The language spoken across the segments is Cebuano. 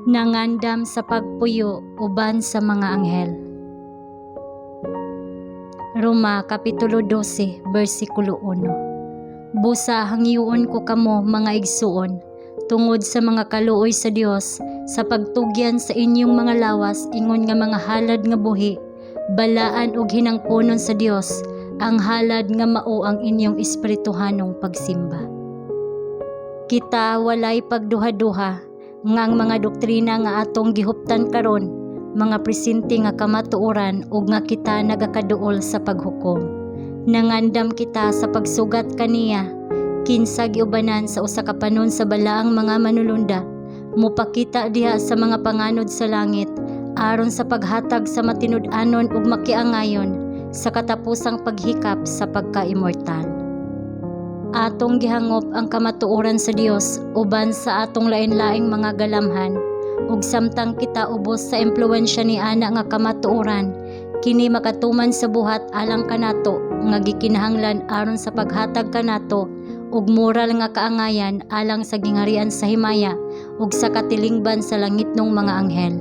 Nangandam sa pagpuyo uban sa mga anghel. Roma Kapitulo 12, versikulo 1. Busa hangyoon ko kamo, mga igsuon, tungod sa mga kaluoy sa Dios, sa pagtugyan sa inyong mga lawas ingon nga mga halad nga buhi, balaan ug hinangponon sa Dios, ang halad nga mao ang inyong espirituhanong pagsimba. Kita walay pagduha-duha nga ang mga doktrina nga atong gihuptan karon mga presente nga kamatuoran ug nga kita nagakaduol sa paghukom. Nangandam kita sa pagsugat kaniya, kinsa giubanan sa usa ka panon sa balaang mga manulunda, mopakita diha sa mga panganod sa langit aron sa paghatag sa matinud-anon ug makiangayon sa katapusang paghikap sa pagka-immortal. Atong gihangop ang kamatuoran sa Dios uban sa atong lain-laing mga galamhan, ug samtang kita ubos sa impluwensya ni ana nga kamatuoran, kini makatuman sa buhat alang kanato nga gikinahanglan aron sa paghatag kanato og moral nga kaangayan alang sa gingharian sa himaya ug sa katilingban sa langitnong mga anghel.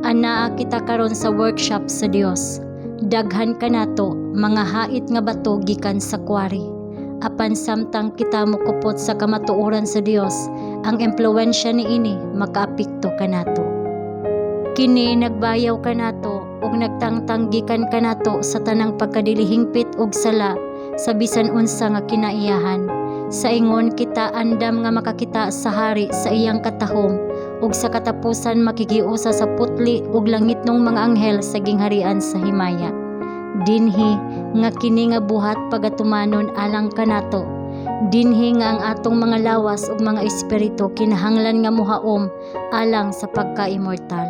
Anaa kita karon sa workshop sa Dios. Daghan kanato mga hait nga bato gikan sa quarry. Apan samtang kita mokupot sa kamatuoran sa Dios, ang impluwensya niini makaapekto kanato. Kini nagbayaw kanato ug nagtangtang gikan kanato sa tanang pagkadilihingpit ug sala sa bisan unsa nga kinaiyahan. Sa ingon kita andam nga makakita sa hari sa iyang katahom ug sa katapusan makigiusa sa putli ug langitnong mga anghel sa gingharian sa himaya. Dinhi nga kini nga buhat pagatumanon alang kanato. Dinhi nga ang atong mga lawas ug mga espiritu kinahanglan nga mohaom alang sa pagka-immortal.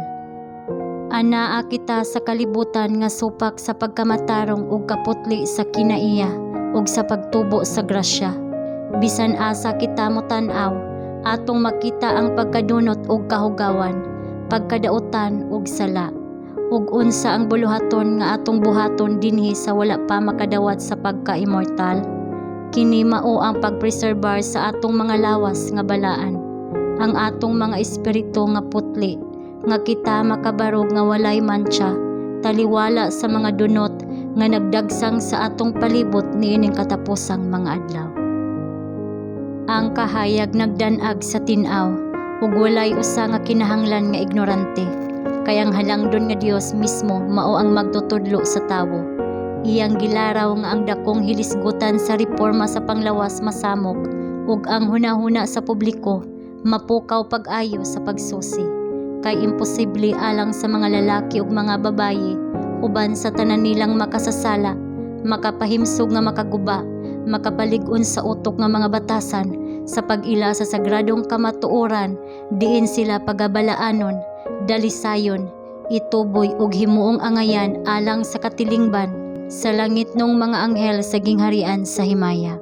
Anaa kita sa kalibutan nga supak sa pagkamatarong ug kaputli sa kinaiya ug sa pagtubo sa grasya. Bisan asa kita motan-aw, atong makita ang pagkadunot ug kahugawan, pagkadautan ug sala. Ug unsa ang buluhaton nga atong buhaton dinhi sa wala pa makadawat sa pagka-immortal? Kini mao ang pagpreserbar sa atong mga lawas nga balaan, ang atong mga espiritu nga putli, nga kita makabarog nga walay mantsa, taliwala sa mga dunot nga nagdagsang sa atong palibot niining katapusang mga adlaw. Ang kahayag nagdan-ag sa tin-aw ug walay usa nga kinahanglan nga ignorante, kay ang halangdon nga Dios mismo mao ang magtutudlo sa tawo. Iyang gilaraw nga ang dakong hilisgutan sa reforma sa panglawas masamok ug ang hunahuna sa publiko mapukaw pag-ayo sa pagsusi, kay imposible alang sa mga lalaki ug mga babaye uban sa tanan nilang makasasala, makapahimsog nga makaguba, makapalig-on sa utok nga mga batasan sa pag-ila sa sagradong kamatuoran diin sila pagabalaanon, dalisayon, ituboy ug himuong angayan alang sa katilingban sa langitnong mga anghel sa gingharian sa himaya.